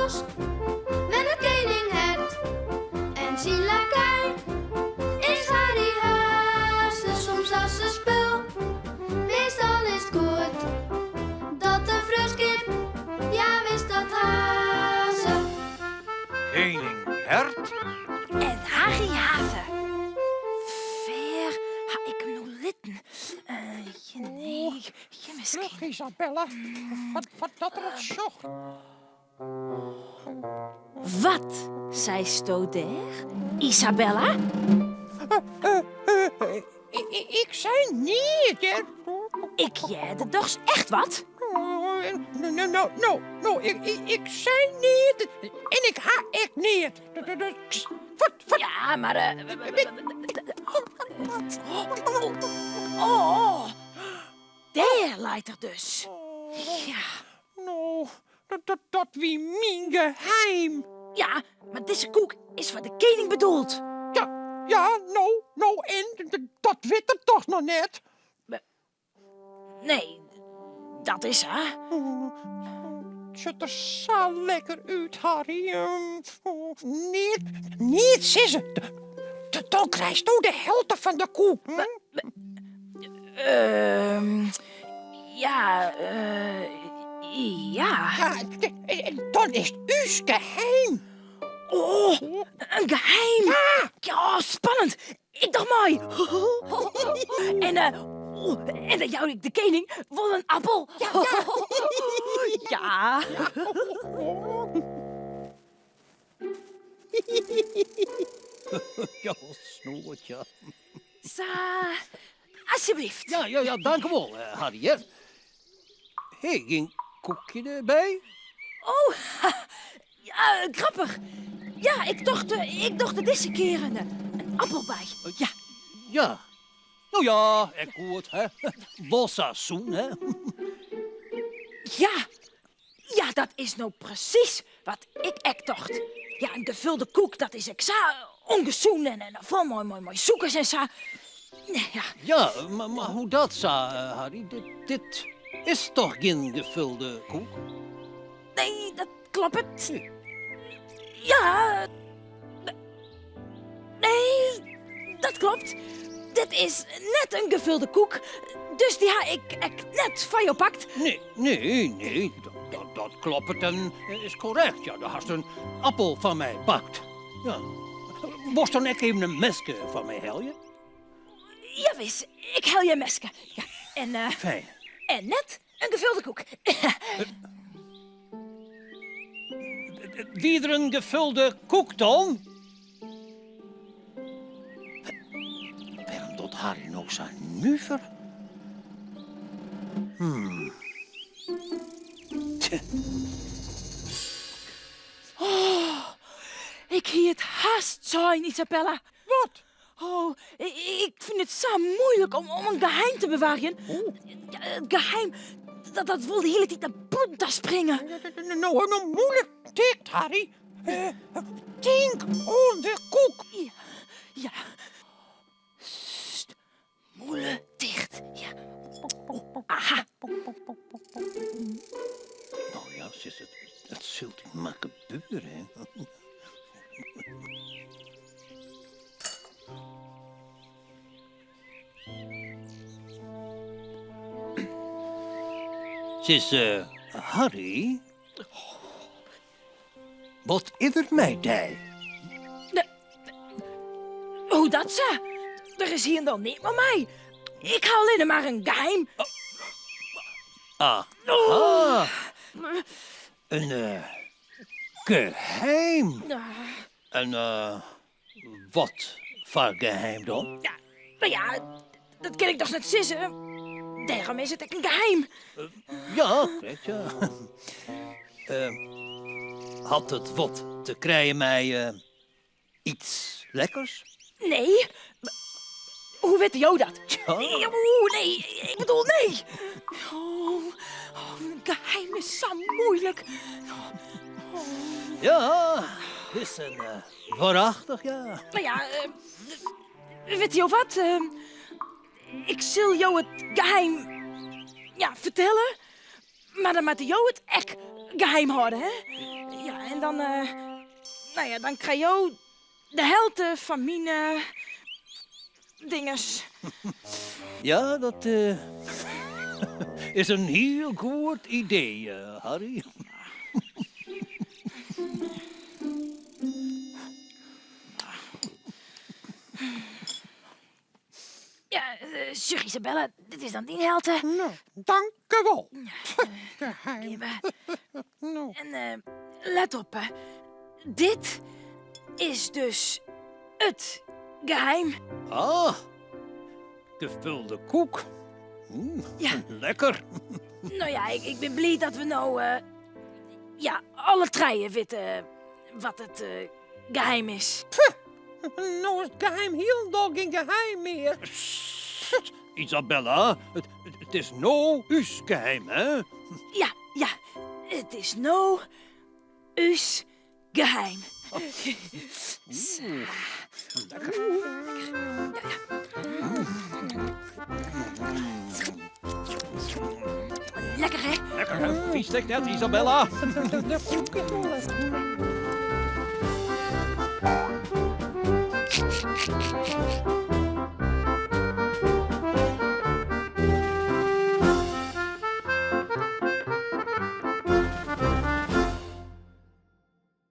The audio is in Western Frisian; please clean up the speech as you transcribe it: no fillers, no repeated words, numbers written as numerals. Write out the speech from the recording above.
bosk wennet kening Hert en syn lakei is Harry Haze. Soms as se spul, meastal is 't goed dat de freonskip, ja wis dat ha se. Kening Hert en Harry Haze. Wêr ha ik him no litten? Nee, hjir miskien. Fluch, Isabella, foardat er it sjocht. Wat seisto dêr, Isabella? Ik sei neat, hear. Ik hearde dochs echt wat? No, no, no, no, ik sei neat en ik ha ek neat. Fuort, fuort. Ja, mar... Oh, dêr leit er dus. Ja. No, dat wie myn geheim. Ja, mar dizze koek is foar de kening bedoeld. Ja, ja, no, no en dat wit er dochs noch net. Nee, dat is sa. It sjocht der sa lekker út, Harry. Neat, neat sizze. Dan krijsto de helte fan de koek. Ehm, ja, ja. Ja, dan is it ús geheim. Oh, in geheim. Ja. Ja, spannend. Ik doch mei. En, eh, oh, en dan jou ik de kening wol in appel. Ja, ja. Ja. Ja, snoad, ja. Sa, alsjeblieft. Ja, ja, ja, dankewol, eh, Harry. Hé, gjin koekje derby? Oh, ja, grappich. Ja, ik tocht, ik doch der dizze kear in, in appel by. Ja. Ja. No ja, ek goed, hè. Wol sa sûn, hè. Ja, ja, dat is no presys wat ik ek tocht. Ja, in gevulde koek, dat is ek sa ûngesûn en, en fol mei, mei, mei sûkers en sa. Nee, ja. Ja, mar, mar hoe dat sa, eh, Harry? Dit, dit is toch gjin gevulde koek? Nee, dat kloppet. Ja. Nee, dat klopt. Dit is net in gevulde koek, dus dy ha ik ek net foar jo pakt. Nee, nee, nee, dat, dat, dat kloppet en is korrekt. Ja, do hast in appel fan my pakt. Ja. Wolst dan ek even in meske foar my helje? Jawis, ik helje in meske. Ja, en, eh, Fijn. en net In gevulde koek. Wie der in gevulde koek dan? Wêrom docht Harry no sa nuver? Hmm. Tje. Oh, ik hie it hast sein, Isabella. Wat? Oh, ik fyn it sa muoilik om, om in geheim te bewarjen. Ja, it geheim, dat, dat wol de hiele tiid nei bûten ta springe. No, no mûle ticht, Harry. Tink oan de koek. Ja, ja. Sst, mûle ticht. Ja. Oh, aha. No ja, sis, it, it sil dy mar gebeure, hè. Sis, Harry, wat is der mei dy? Hoe dat sa? Der is hielendal neat mei my. Ik ha allinne mar in geheim. Ah. Ah. In geheim? En wat foar geheim dan? Ja, no ja, dat kin ik dochs net sizze. Dêrom is it ek in geheim. Ja, krekt ja. Hat it wat te krijen mei Iets lekkers? Nee. Hoe witte jo dat? Ja. Oeh, nee, ik bedoel nee. Oh, oh, in geheim is sa muoilik. Oh. Ja, is in uh, warachtich, ja. No ja, uh, witte jo wat? Uh, ik sil jo it geheim ja, fertelle, mar dan moatte jo it ek geheim hâlde, hè? Ja, en dan, eh, nou ja, dan krij jo de helte fan myn eh, dinges. Ja, dat eh, is in hiel goed idee, eh, Harry. Ja, eh, sjoch Isabella, dit is dan dyn helte. No, dankewol. Geheim. Jibbe. No. En eh, let op, hè. Dit is dus it geheim. Ah, gevulde koek. Mm, Ja. Lekker. Nou ja, ik, ik ben blij dat we nou eh, ja, alle trije weten wat it eh, geheim is. No is it geheim hielendal gjin geheim mear. Sst, Isabella, it, it is no ús geheim, hè? Ja, ja, it is no ús geheim. Lekker, hè? Lekker, hè? Vies net, Isabella. De koek is wol lekker.